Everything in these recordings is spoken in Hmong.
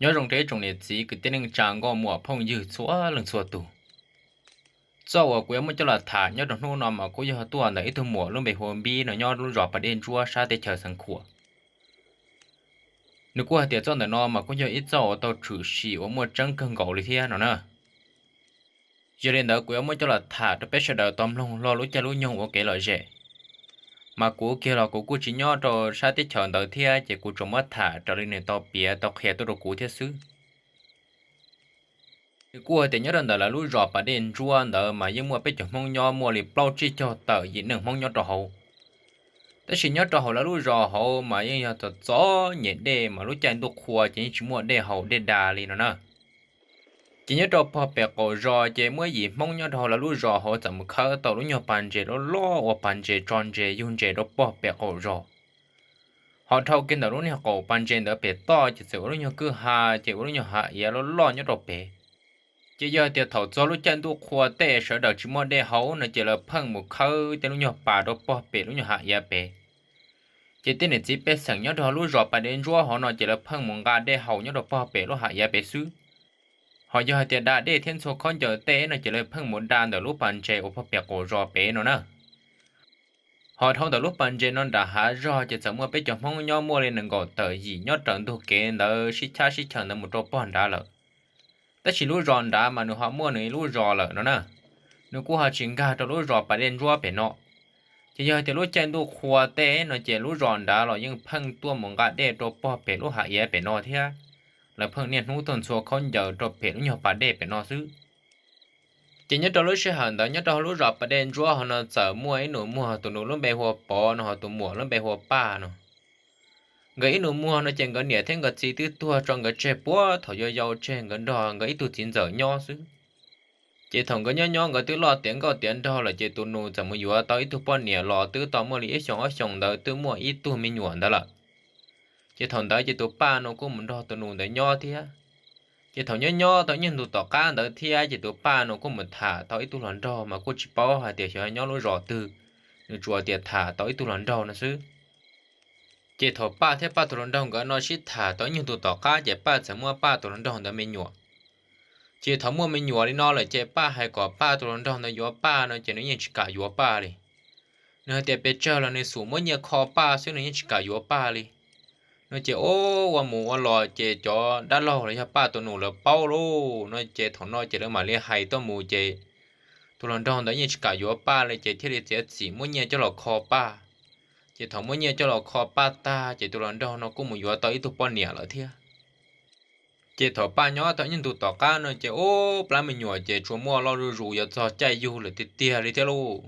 Nyob zoo rau ib tsoom niam txiv kwv tij neej tsa nkauj muam phooj ywg txhua leej txhua tus. Txoj uas kuv yuav muab coj los tham nyob rau hnub no mas kuj yog tuaj ntawm ib tug muam lub npe hu ua Npib no nyob lub zos Pas Dej Ntsuab sab teb chaws Xeev Khuam. Nws kuj hais tias txoj ntawm no mas kuj yog ib txoj uas tau tshwm sim uas muaj tseeb kawg nkaus li thiab no na. Yog li ntawd kuv yuav muab coj los tham rau peb sawv daws tau mloog lub caij lub nyoog ua kev lom zem. Mas kuv kiag los kuv kuj tsis nyob rau sab teb chaws ntawd thiab ces kuv tsuas muab tham raws li nws tau piav tau qhia tuaj rau kuv thiab xwb. Nws kuj hais tias nyob rau ntawm lawv lub zos Pas Dej Ntsuab ntawd mas yeej muaj peb cov Hmoob nyob muaj li plaub tsib caug tawm yim neeg Hmoob nyob rau hauv. Tab sis nyob rau hauv lawv lub zos hauv mas yeej yog txom txom nyem dej mas lub caij ntuj qhua ces yeej tsis muaj dej haus dej da li no na. Ces nyob rau pog pem qaum zos ces muaj yim Hmoob nyob rau hauv lawv lub zos hauv txawm mus khawb tau lub nyuag pas ntses loj loj ua pas ntses tso ntses yug ntses rau pog pem qaum zos. Ho dhau kiag ntawm lub niag qaum pas ntses ntawd pem toj ces txawm ua lub nyuag kwj ha ces ua lub nyuag hav iav loj loj nyob rau pem. Ces yog hais tias thaum txog lub caij ntuj qhua tej sawv daws tsis muaj dej haus no ces lawv pheej mus khawb tej lub nyuag pas rau pog pem lub nyuag hav iav pem. Ces tej niam txiv pej xeem nyob rau lub zos Pas Dej Ntsuab hauv no ces lawv pheej mus nqa dej haus nyob rau pog pem lub hav iav pem xwb. Ho yog hais tias da dej thiab ntxhua khaub ncaws tej no ces lawv pheej mus da ntawm lub pas ntses uas pog pem qaum zos pem no na. Ho dhau ntawm lub pas ntses no nram hav zog ces txawm muaj peb cov Hmoob nyob muaj li nees nkaum tawm yim nyob raws ntug kev ntawd sib chab sib chaws ntawd mus rau pog nrad lawm. Tab sis lub zos nrad mas nws ho muaj nws ib lub zos lawm no na. Nws kuj ho tsis nkag rau lub zos Pas Dej Ntsuab pem no. Ces yog hais tias lub caij ntuj qhua tej no ces lub zos nrad los yeej pheej tuaj mus nqa dej rau pog pem lub hav iav pem no thiab. Lawv pheej niaj hnub tuaj ntxhua khaub ncaws rau pem lub nyuag pas dej pem no xwb. Ces nyob rau lub sij hawm ntawd nyob rau lub zos Pas Dej Ntsuab hauv no txawm muaj ib nus muag, tus nus lub npe hu ua Pov no ho tus muam lub npe hu ua Paj no. Nkawd ib nus muag no ces nkawd niam thiab nkawd txiv twb tuag tso nkawd tseg puag thaum yau yau tseg nkawd nrog nkawd ib tug txiv ntxawm nyob xwb. Ces thaum nkawd nyob nyob nkawd twb loj tiav nkauj tiav nraug lawm ces tus nus txawm mus yuav tau ib tug poj niam los twb tau muaj li ib xyoos ob xyoos ntawd twb muaj ib tug me nyuam ntawd lawm. Ces thaum ntawd ces tus Paj no kuj mus nrog tus nus ntawd nyob thiab. Ces thaum nyob nyob tau ib nyuag ntu tom qab ntawd thiab ces tus Paj no kuj mus tham tau ib tug hluas nraug mas kuj tsis paub hais tias xyov nyob lub zos twg, nws tsuas tias tham tau ib tug hluas nraug no xwb. Ces thaum Paj thiab Paj tus hluas nraug nkawd no sib tham tau ib nyuag ntu tom qab ces Paj txawm muaj Paj tus hluas nraug ntawd me nyuam. Ces thaum muaj me nyuam li no lawm ces Paj hais kom Paj tus hluas nraug ntawd yuav Paj no ces nws yeej tsis kam yuav Paj li. Nws hais tias pes tsawg los nws xum muab nyiaj kho Paj xwb, nws yeej tsis kam yuav Paj li. No ces ua mus ua los ces cov dab laug los yog Paj tus nus lawv paub lauj, no ces thaum no ces lawv mam li hais tuaj mus ces tus hluas nraug ntawd yeej tsis kam yuav Paj li ces thiaj li txiav txim muab nyiaj coj los kho Paj. Ces thaum muab nyiaj coj los kho Paj tag ces tus hluas nraug no kuj mus yuav tau ib tug poj niam lawm thiab. Ces thaum Paj nyob tau ib nyuag ntu tom qab no ces ub plab me nyuam ces tsuas muaj loj zuj zus yuav txog caij yug lawm tiag tiag li thiab lauj.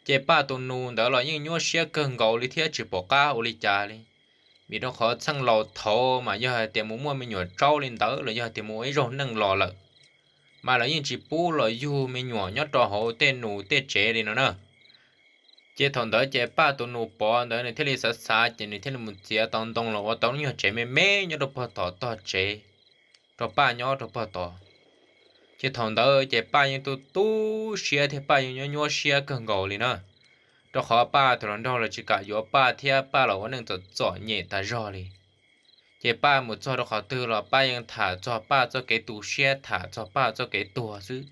Ces Paj tus nus ntawd los yeej nyuaj siab kawg nkaus li thiab tsis pom qab ua li cas li. Vim rau qhov txheej laus thaud mas yog hais tias mus muaj me nyuam tsaub li ntawd los yog tias mus ua ib zaug neej los lawm, mas lawv yeej tsis pub los yug me nyuam nyob rau hauv tej nus tej tsev li no na. Ces thaum ntawd ces Paj tus nus Pov ntawd nws thiaj li xav xav ces nws thiaj li mus txiav tau ntoo los ua tau lub nyuag tsev me me nyob rau puag tom tog tsev rau Paj nyob rau puag tod. Ces thaum ntawd ces Paj yeej tu tu siab thiab Paj yeej nyuaj nyuaj siab kawg nkaus li na, rau qhov Paj tus hluas nraug los tsis kam yuav Paj thiab Paj los ua neej txom txom nyem tas zog li. Ces Paj mus txog rau qhov twg los Paj yeej tham txog Paj txoj kev tu siab, tham txog Paj txoj kev tuag xwb.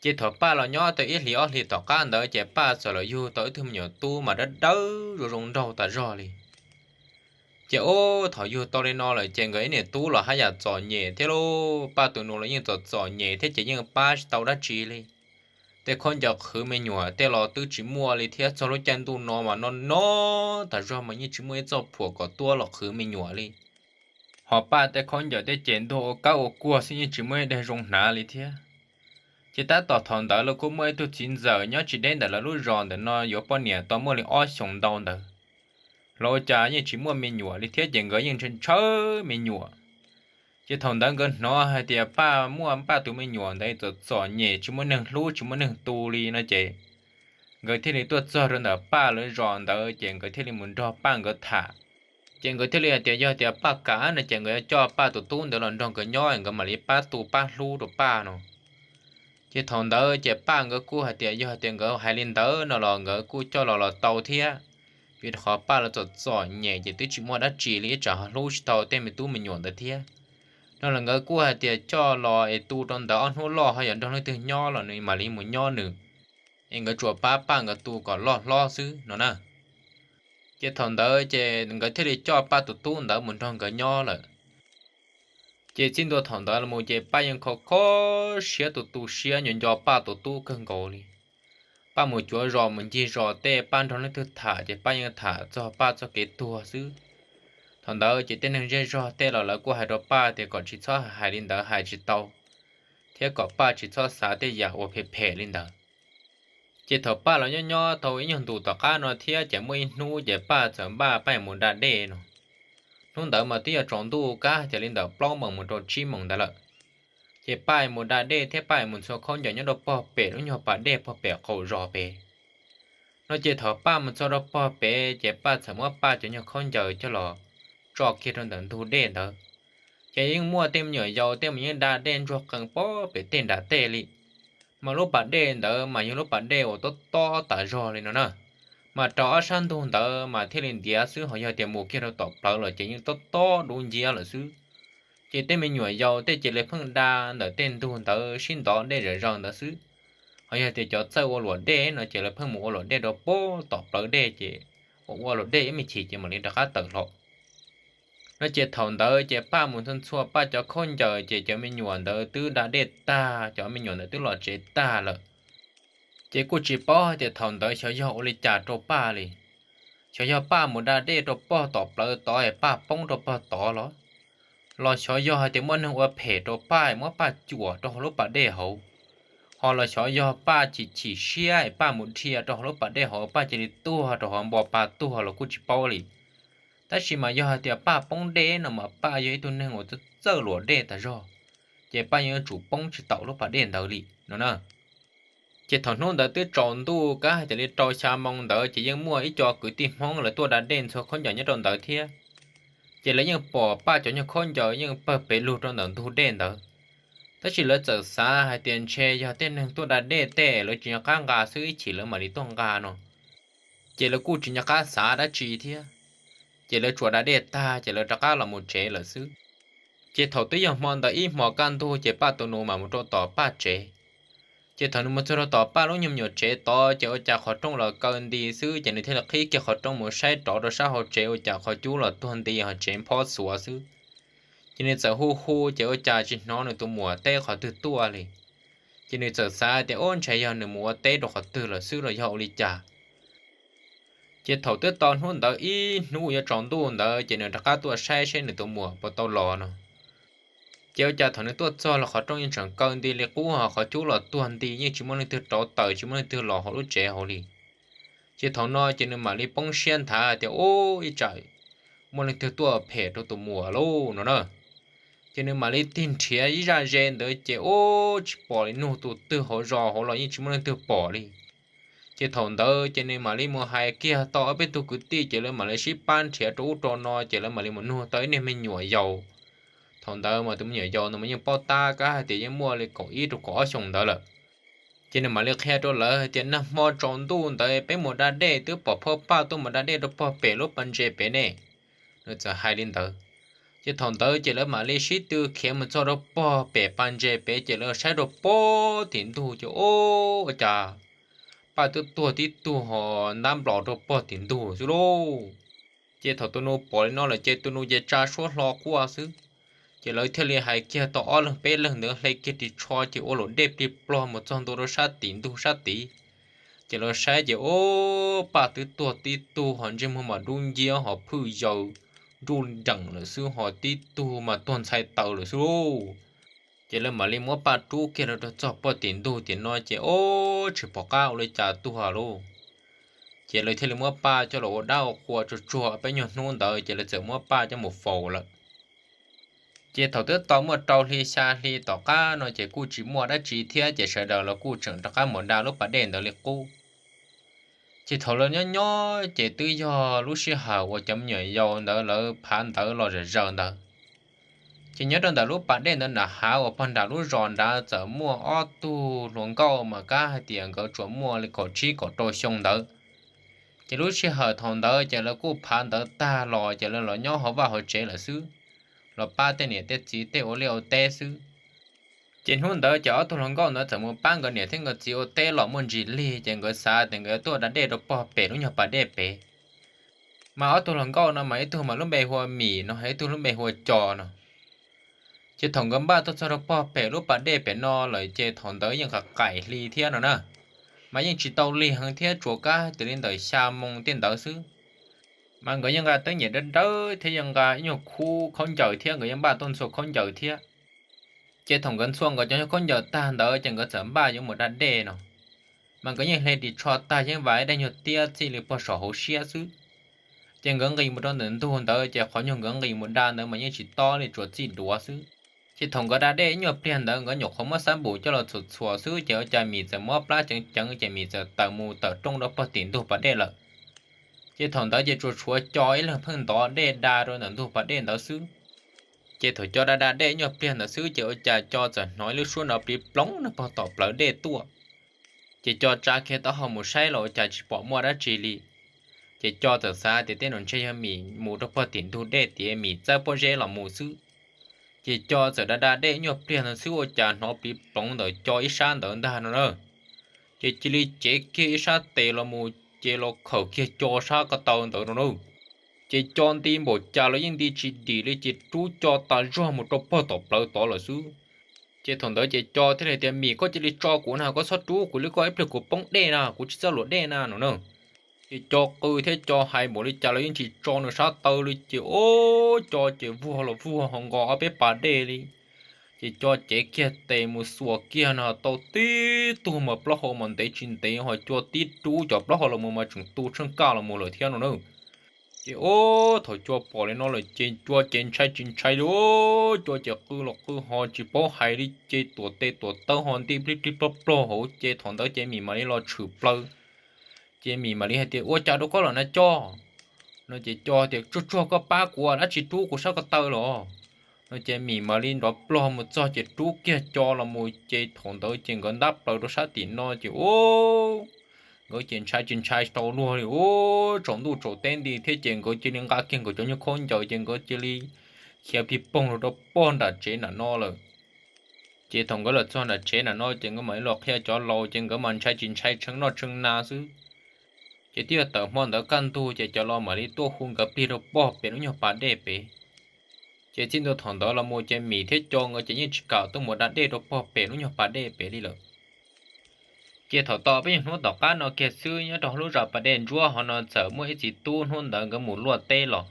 Ces thaum Paj los nyob tau ib hlis ob hlis tom qab ntawd ces Paj txawm los yug tau ib tug me nyuam tub mas dawb dawb zoo zoo nraug tas zog li. Ces ub thaum yug tau li no lawm ces nkawd ib niam tub los haj yam txom nyem thiab lauj, Paj tus nus los yeej txom txom nyem thiab ces yeej pab tsis tau dab tsi li. Tej khaub ncaws qhwv me nyuam tej los twb tsis muaj li thiab txog lub caij ntuj no mas no no tas zog mas yeej tsis muaj ib txoj phuam kom tuaj los qhwv me nyuam li. Ho Paj tej khaub ncaws tej ces ntuag ua kab ua kuag xwb yeej tsis muaj ib daig zoo hnav li thiab. Ces tab tom thaum ntawd los kuj muaj ib tug txiv ntxawm nyob tsis deb ntawm lawv lub zos ntawm no yuav poj niam tau muaj li ob xyoos ntau ntawd. Los ua cas yeej tsis muaj me nyuam li thiab ces nkawd yeej ntshaw ntshaw me nyuam. Ces thaum ntawd nkawd hnov hais tias Paj muaj Paj tus me nyuam ntawd txom txom nyem tsis muaj neeg hlub tsis muaj neeg tu li no ces nkawd thiaj li tuaj txog rau ntawm Paj lawv zos ntawd ces nkawd thiaj li mus nrog Paj nkawd tham. Ces nkawd thiaj li hais tias yog tias Paj kam no ces nkawd yuav coj Paj tus tub ntawd los nrog nkawd nyob nkawd mam li pab tu pab hlub rau Paj no. Ces thaum ntawd ces Paj nkawd kuj hais tias yog tias nkawd hais li ntawd no los nkawd kuj coj los los tau thiab, vim rau qhov Paj los txom txom nyem ces twb tsis muaj dab tsi li ib tsam ho hlub tsis tau tej me tub me nyuam ntawd thiab. No los nkawd kuj hais tias coj los es tu rau ntawd ob hnub loj ho yog nrog leej twg nyob los nws mam li mus nyob nws, es nkawd tsuas pab Paj nkawd tu kom loj hlob xwb no na. Ces thaum ntawd ces nkawd thiaj li coj Paj tus tub ntawd mus nrog nkawd nyob lawm. Ces txij ntua thaum ntawd los ces Paj yeej kho kho siab tu tu siab nco nco Paj tus tub kawg nkaus li. Paj mus cuav zos mus ncig zos tej Paj nrog leej twg tham ces Paj yeej tham txog Paj txoj kev tuag xwb. Thaum ntawd ces tej neeg zej zog tej los lawv kuj hais rau Paj tias kom tsis txhob hais li ntawd, hais tsis tau, thiab kom Paj tsis txhob xav tej yam uas phem phem li ntawd. Ces thaum Paj los nyob nyob tau ib nyuag ntus tom qab no thiab ces muaj ib hnub ces Paj txawm npaj Paj mus da dej no. Hnub ntawd mas twb yog tsaus ntuj kab tias li ntawm plaub moos mus rau tsib moos ntawd lawm. Ces Paj mus da dej thiab Paj mus ntxhua khaub ncaws nyob rau pog pem lub nyuag pas dej pog pem qaum zos pem. No ces thaum Paj mus txog rau pog pem ces Paj txawm muab Paj cov nyuag khaub ncaws coj los tso kiag rau ntawm ntug dej ntawd. Ces yeej muaj tej me nyuam yaus tej mas yeej da dej ntsuag qees pog pem tej nram tej li. Mas lub pas dej ntawd mas yog lub pas dej uas tob tob tas zog li no na. Mas rau ob sab ntug ntawd mas thiaj li ntiav xwb, ho yog tias mus kiag rau tom plawv los ces yeej tob tob dub nciab lawm xwb. Ces tej me nyuam yaus tej ces lawv pheej da ntawm tej ntug ntawd sib ntov dej zom zaws ntawd xwb. Ho yog tias cov txawj ua luam dej no ces lawv pheej mus ua luam dej rau pem tom plawv dej ces ua ua luam dej ib me chim ces mam li rov qab tawm hlo. No ces thaum ntawd ces Paj mus ntxhua ntxhua Paj cov khaub ncaws ces cov me nyuam ntawd twb da dej tag, cov me nyuam ntawd twb los tsev tag lawm. Ces kuj tsis paub hais tias thaum ntawd xyov yog ua li cas rau Paj li. Xyov yog Paj mus da dej rau pog tom plawv tod es Paj poob rau pog tod los, los xyov yog hais tias muaj neeg ua phem rau Paj es muab Paj cuam rau hauv lub pas dej hauv, ho los xyov yog Paj chim chim siab es Paj mus dhia rau hauv lub pas dej hauv Paj cia li tuag rau hauv npo pa tuag los kuj tsis paub li. Tab sis mas yog hais tias Paj poob dej no mas Paj yog ib tug neeg uas txawj luam dej tas zog, ces Paj yeej yuav tsum poob tsis taus lub pas dej ntawd li no na. Ces thaum hnub ntawd twb tsaus ntuj kab hais tias li rau xya moo ntawd ces yeej muaj ib co kwv tij Hmoob lawv tuaj da dej ntxhua khaub ncaws nyob rau ntawd thiab. Ces lawv yeej pom Paj cov nyuag khaub ncaws yeej pawg pes lug rau ntawm ntug dej ntawd. Tab sis lawv txawm xav hais tias ntshe yog tej neeg tuaj da dej tej lawv tsis nco qab nqa xwb, ib chim lawv mam li tuaj nqa no. Ces lawv kuj tsis nco qab xav dab tsi thiab. Ces lawv tsuas da dej tag ces lawv rov qab los mus tsev lawm xwb. Ces thaum twb yog hmo ntawd ib hmos kaj ntug ces Paj tus nus mam mus rau tom Paj tsev. Ces thaum nws mus txog rau tom Paj lub nyuag me nyuam tsev tod ces ua cas qhov rooj los kaw nti xwb, ces nws thiaj li qhib kiag qhov rooj mus saib rov rau sab hauv tsev ua cas qhov cub los tuag nti ho tsev nphob xuav xwb. Ces nws txawm hu hu ces ua cas tsis hnov nws tus muam teb qhov twg tuaj li. Ces nws txawm xav tias ub ntshe yog nws mus ua teb rau qhov twg lawm xwb los yog ua li cas. Ces thaum twb tau hnub ntawd ib hnub yuav tsaus ntuj ntawd ces nws rov qab tuaj saib seb nws tus muam puas tau los no. Ces ua cas thaum nws tuaj txog los qhov rooj yeej tseem kaw nti li qub ho qhov cub los tuag nti, yeej tsis muaj leej twg rauv taws tsis muaj leej twg los hauv lub tsev hauv li. Ces thaum no ces nws mam li poob siab nthav tias ub ib tsam muaj leej twg tuaj phem rau tus muam lauj no na. Ces nws mam li tig nrhiav ib zaj ze ntawd ces ub tsis pom li, nug tus twg hauv zos hauv los yeej tsis muaj leej twg pom li. Ces thaum ntawd ces nws mam li mus hais kiag tau ob peb tug kwv tij ces lawv mam li sib pab nrhiav rau ub rau no ces lawv mam li mus nug tau ib niag me nyuam yaus. Thaum ntawd mas tus me nyuam yaus no mas yeej paub tab kab hais tias yeej muaj li kaum ib rau kaum ob xyoos ntawd lawm. Ces nws mam li qhia rau lawv hais tias nag hmo tsaus ntuj ntawd peb mus da dej twb pom phauj Paj tuaj mus da dej rau pog pem lub pas ntses pem ne. Nws txawm hais li ntawd. Ces thaum ntawd ces lawv mam li sib tw khiav mus txog rau pog pem pas ntses pem ces lawv saib rau pog tim ntug ces ub ua cas Paj twb tuag tib tug ho ntab nplaum rau pog tim ntug xwb lauj. Ces thaum tus nus pom li no lawm ces tus nus ces tsa suab hlo quaj xwb. Ces lawv thiaj li hais kiag tau ob leeg peb leeg ntawd hle kiag ris tsho ces ua luam dej plig plog mus txog ntua rau sab tim ntug sab tid. Ces lawv saib ces ub Paj twb tuag tib tug ho ntsej muag mas dub nciab ho phwj yaws nruj nreem lawm xwb ho tib tug mas tuag ntxhai taws lawm xwb lauj. Ces lawv mam li muab Paj rub kiag rau txog pog tim ntug tim no ces ub tsis pom qab ua li cas tuag lauj. Ces lawv thiaj li muab Paj coj los ua dab ua qhua tsuag tsuag peb nyuag hnub ntawd ces lawv txawm muab Paj coj mus faus lawm. Ces thaum twb tau muaj rau hli xya hli tom qab no ces kuj tsis muaj dab tsi thiab ces sawv daws los kuj tseem rov qab mus da lub pas dej ntawd li qub. Ces thaum lawv nyob nyob ces twb yog lub sij hawm uas cov me nyuam yaus ntawd lawv phav ntawv los zom zaws ntawd. Ces nyob rau ntawm lub pas dej ntawd nram hav uas pog nram lub zos nrad txawm muaj ob tug hluas nkauj mas kab hais tias nkawd tsuas muaj li kaum tsib kaum rau xyoo ntawd. Ces lub sij hawm thaum ntawd ces lawv kuj phav ntawv tag los ces lawv los nyob hauv vaj hauv tsev lawm xwb. los pab tej niam tej txiv tej ua liaj ua teb xwb. Ces hnub ntawd ces ob tug hluas nkauj ntawd txawm mus pab nkawd niam thiab nkawd txiv ua teb los muaj ntsis lig, ces nkawd xav tias nkawd yuav tuaj da dej rau pog pem lub nyuag pas dej pem. Mas ob tug hluas nkauj no mas ib tug mas lub npe hu ua Mim no, ib tug lub npe hu ua Co no. Ces thaum nkawd npaj tuaj txog rau pog pem lub pas dej pem no lawm ces thaum ntawd yeej qaim qaim hli thiab no na, mas yeej tsis tau lig heev thiab, tsuas kab tias li ntawm xya moo tej ntawd xwb. Mas nkawd yeej nqa teeb nyem dawb dawb thiab yeej nqa ib nyuag khub khaub ncaws thiab, nkawd yeej npaj tuaj ntxhua khaub ncaws thiab. Ces thaum nkawd ntxhua nkawd cov nyuag khaub ncaws tag ntawd ces nkawd txawm npaj yuav mus da dej no. Mas nkawd yeej hle ris tsho tag yeej vas ib daim nyuag tiab txij li puag saum hauv siab xwb. Ces nkawd nqis mus rau ntawm ntug ntawd ces qhov nyuag nkawd nqis mus da ntawd mas yeej tsis tob li, tsuas txij duav xwb. Ces thaum nkawd da dej ib nyuag pliag ntawd nkawd nyuam qhuav muab xab npum coj los txhuam txhuam xwb ces ua cas Mim txawm mob plab ceev ceev ces Mim txawm tawm mus tawm rooj rau pog tim ntug pas dej lawm. Ces thaum ntawd ces tsuas tshuav Co ib leeg pheej ntov dej da rau ntawm ntug pas dej ntawd xwb. Ces thaum Co da da dej ib nyuag pliag ntawd xwb ces ua cas Co txawm hnov ib lub suab nrov plig ploov nrog pog tom plawv dej tuaj. Ces Co tsa kiag taub hau mus saib los ua cas tsis pom muaj dab tsi li. Ces Co txawm xav tias tej no ntshe yog Mim mus rau pog tim ntug dej tiav Mim txawb pob zeb los mus xwb. Ces Co txawm da da dej ib nyuag pliag ntawd xwb ua cas hnov plig ploov ntawm Co ib sab ntawd ntag no na. Ces cia li cev kiag ib sab tes los mus ces los khawm kiag Co sab ko taw ntawd no na. Ces Co nti npaum cas los yeej nti tsis dim li ces rub Co tas zog mus rau pog tom plawv tod lawm xwb. Ces thaum ntawd ces Co thiaj li tias Mim, koj cia li tso kuv na, koj txhob rub kuv li, koj ib pliag kuv poob dej na, kuv tsis txawj luam dej na no na. Ces Co qw thiab Co hais npaum li cas los yeej tsis tso nws sab taw li ces ua Co ces vuag los vuag ho nqos ob peb pas dej li. Ces Co cev kiag tes mus xuas kiag no tau tib tug mas plaub hau mas ntev tsis ntev ho Co tib rub cov plaub hau los mus mas tseem tu tsheej kaj los mus lawm thiab no na. Ces ua thaum Co pom li no lawm ces Co ces ntshai tsis ntshai li, Co ces qw los qw ho tsis paub hais li ces tuam tes tuam taw ho nti plig plig plog plog hauv ces thaum ntawd ces Mim mam li los tshwm plaws. Ces Mim mam li hais tias ua cas rau koj lawm na Co? No ces Co tias tsuag tsuag koj pab kuv, dab tsi rub kuv sab ko taw los? No ces Mim mam li nrov plog mus txog ces rub kiag Co los mus ces thaum ntawd ces nkawd ntab plaws rau sab tim no ces ua nkawd ces ntshai tsis ntshai tau luag li ua tsaus ntuj tsaus teb nti thiab ces nkawd cia li nqa kiag nkawd cov nyuag khaub ncaws ces nkawd cia li khiav plig poog los rau pog nram tsev nram no lawm. Ces thaum nkawd los txog nram tsev nram no ces nkawd mam li los qhia cov laus ces nkawd mas ntshai tsis ntshai tshee noj tshee na xwb. Ces twb yog tawm hmo ntawd kaj ntug ces cov laus mam li tuaj hu nkawd plig rau pog pem lub nyuag pas dej pem. Ces txij ntua thaum ntawd los mus ces Mim thiab Co nkawd ces yeej tsis kam tuaj mus da dej rau pog pem lub nyuag pas dej pem li lawm. Ces thaum tau peb nyuag hnub tom qab no kiag xwb nyob rau hauv lub zos pas dej ntsuab hov no txawm muaj ib txiv tub hnub ntawd nkawd mus luaj teb los.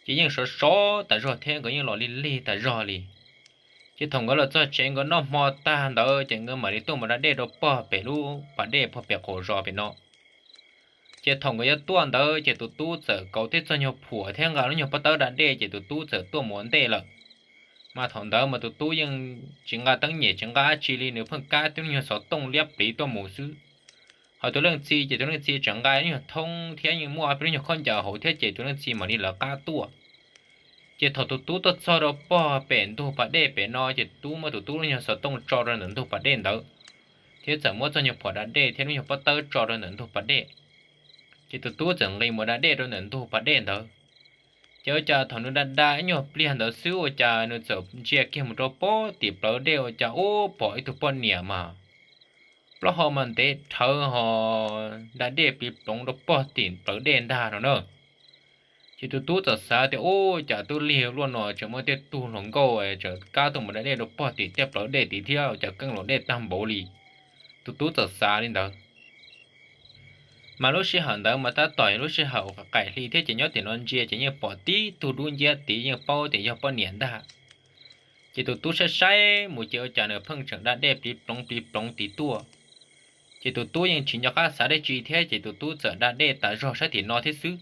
Ces yeej sov sov tas zog thiab nkawd yeej los lig lig tas zog li. Ces thaum nkawd los txog tsev nkawd noj hmo tag ntawd ces nkawd mam li tuaj mus da dej rau pog pem lub pas dej pog pem qaum zos pem no. Ces thaum nkawd yuav tuaj ntawd ces tus tub txawm kauv tej txoj nyuag phuam thiab nqa lub nyuag pob tawb da dej ces tus tub txawm tuaj mus ua ntej lawm. Mas thaum ntawd mas tus tub yeej tsis nqa teeb nyem tsis nqa dab tsi li, nws pheej kab tib lub nyuag xov tooj liab pliv tuaj mus xwb. Ho tus leej txiv ces tus leej txiv tseem nqa lub nyuag thoob thiab yeej muaj ob peb lub nyuag khaub ncaws hauv thiab ces tus leej txiv mam li lawv qab tuaj. Ces thaum tus tub tuaj txog rau pog pem ntug pas dej pem no ces tub muab tus tub lub nyuag xov tooj tso rau ntawm ntug pas dej ntawd, thiab txawm muab txoj nyuag phuam da dej thiab lub nyuag pob tawb tso rau ntawm ntug pas dej. Ces tus tub txawm nqis mus da dej rau ntawm ntug pas dej ntawd. Ces ua cas thaum nws da da ib nyuag pliag ntawd xwb ua cas nws txawm ntsia kiag mus rau pog tim plawv dej ua cas ub pom ib tug poj niam mas plaub hau mas ntev dhawv ho da dej plig ploov rau pog tim plawv dej ntag no na. Ces tus tub txawm xav tias ub cas tub lig luaj no tseem muaj tej tug hluas nkauj tseem kab tuaj mus da dej rau pog tim tej plawv dej tid thiab ua cas keeb luam dej tag npaum li. Tus tub txawm xav li ntawd. Mas lub sij hawm ntawd mas tab tom yog lub sij hawm qaim hli thiab ces nyob tim no ntsia ces yeej pom tib tug dub nciab tid yeej paub tias yog poj niam ntag. Ces tus tub saib saib mus ces ua cas nws pheej tseem da dej plig ploov plig ploov tid tuaj. Ces tus tub yeej tsis nco qab xav dab tsi thiab ces tus tub txawm da dej tas zog sab tim no thiab xwb.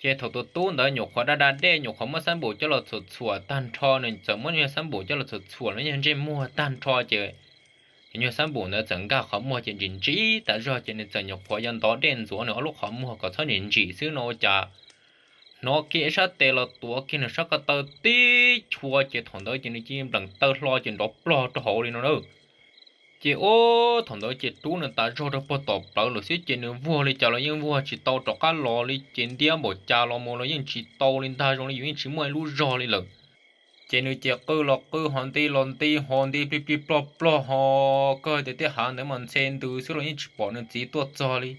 Ces thaum tus tub ntawd nyuam qhuav da da dej nyuam qhuav muab xab npum coj los txhuam txhuam tag nrho, nws txawm muab nyuag xab npum coj los txhuam txhuam lub nyuag ntsej muag tag nrho ces cov nyuag xab npum ntawd txawm nkag qhov muag ces ntsim ntsim tas zog ces nws txawm nyuam qhuav yuav ntov dej ntxuav nws ob lub qhov muag kom txhob ntsim ntsim xwb no ua cas hnov kiag ib sab tes los tuav kiag nws sab ko taw tib chua ces thaum ntawd ces nws cia li npleem taw hlo ces nrov plog rau hauv li no na. Ces ub, thaum ntawd ces rub nws tas zog rau pog tom plawv lawm xwb ces nws vuag li cas los yeej vuag tsis tau rov qab los li ces ntiab npaum cas los mus los yeej tsis tau li ntag, zoo li yus yeej tsis muaj ib lub zog li lawm. Ces nws ces qw los qw ho nti los nti ho nti plig plig plog plog ho kawg tias tej hav ntawd mas ntxhe ntws xwb los yeej tsis pom nws txiv tuaj txog li.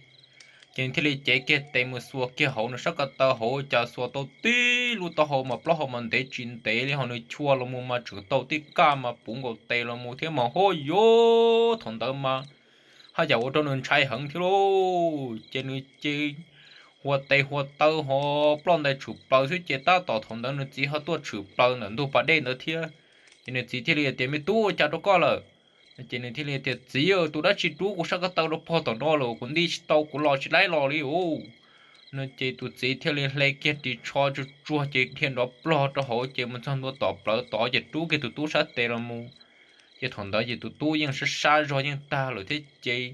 Ces nws thiaj li cev kiag tes mus xuas kiag hauv nws sab ko taw hauv cas xuas tau tib lub taub hau mas plaub hau mas ntev tsis ntev li ho nws chua los mus mas tseem tau tib kaj mas puv nkaus tes los mus thiab mas hub yuv, thaum ntawd mas haj yam ua rau nws ntshai heev thiab lauj. Ces nws ces hua tes hua taw ho ploj ntais tshwm plaws xwb ces tab tom thaum ntawd nws txiv ho tuaj tshwm plaws ntawm ntug pas dej ntawd thiab. Ces nws txiv thiaj li tias, Me tub, ua cas rau koj lawm? Ces nws thiaj li tias, Txiv, tus dab tsi rub kuv sab ko taw rau pog tom no lawm, kuv nti tsis tau, kuv los tsis laib los li ub. No ces tus txiv thiaj li hle kiag ris tsho tsuag tsuag ces dhia nrov plog rau hauv ces mus txog ntua tom plawv tod ces rub kiag tus tub sab tes los mus. Ces thaum ntawd ces tus tub yeej sab sab zog yeej tag lawm thiab ces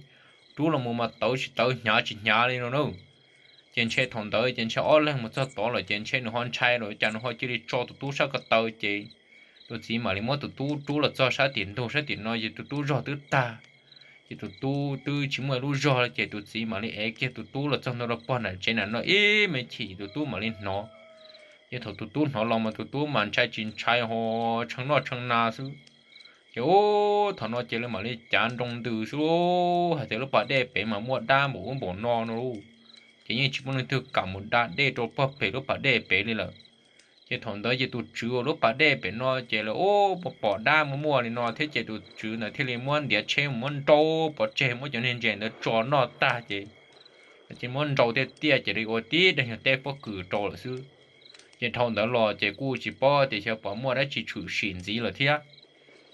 rub los mus mas tawv tsis tawv hnyav tsis hnyav li no na. Ces ntshe thaum ntawd ces ntshe ob leeg mus txog tod lawm ces ntshe nws ho ntshai lawm cas nws ho cia li tso tus tub sab ko taw ces tus txiv mam li muab tus tub rub los txog sab tim ntug sab tim no ces tus tub zog twb tag. Ces tus tub twb tsis muaj ib lub zog li ces tus txiv mam li ev kiag tus tub los txog ntua rau pog nram tsev nram no ib me chim tus tub mam li hnov. Ces thaum tus tub hnov los mas tus tub mas ntshai tsis ntshai ho tshee noj tshee na xwb. Ces ub, thaum no ces lawv mam li cav nroo ntws xwb lauj, hais tias lub pas dej pem mas muaj dab npaum ub npaum no no lauj. Ces yeej tsis muaj leej twg kam mus da dej rau pog pem lub pas dej pem li lawm. Ces thaum ntawd ces tus tswv uas lub pas dej pem no ces lawv ub, pom dab muaj muaj li no thiab ces tus tswv ntawd thiaj li muab ntiav tsheb mus muab nrau pov tseg, muab cov niag ntses ntawd tso noj tag ces ces muab nrau tiaj tiaj ces li ua tib daim nyuag teb pob kws rau lawm xwb. Ces dhau ntawd los ces kuj tsis paub tias xyov puas muaj dab tsi tshwm sim ntxiv lawm thiab.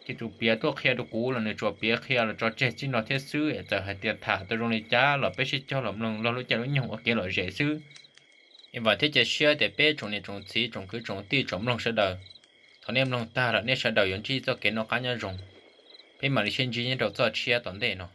Ces tus piav tuaj qhia rau kuv los nws tsuas piav qhia los tso tseg txij no thiab xwb es txawm hais tias tham tau zoo li cas los peb sib cog los mloog lub caij lub nyoog ua kev lom zem xwb. Es vam thiab cia siab tias peb tsoom niam tsoom txiv tsoom kwv tsoom tij tsoom mloog sawv daws, thaum nej mloog tag lawm nej sawv daws yuav ntsib txoj kev noj qab nyob zoo. Peb mam li sib ntsib nyob rau txoj tshiab tom ntej no.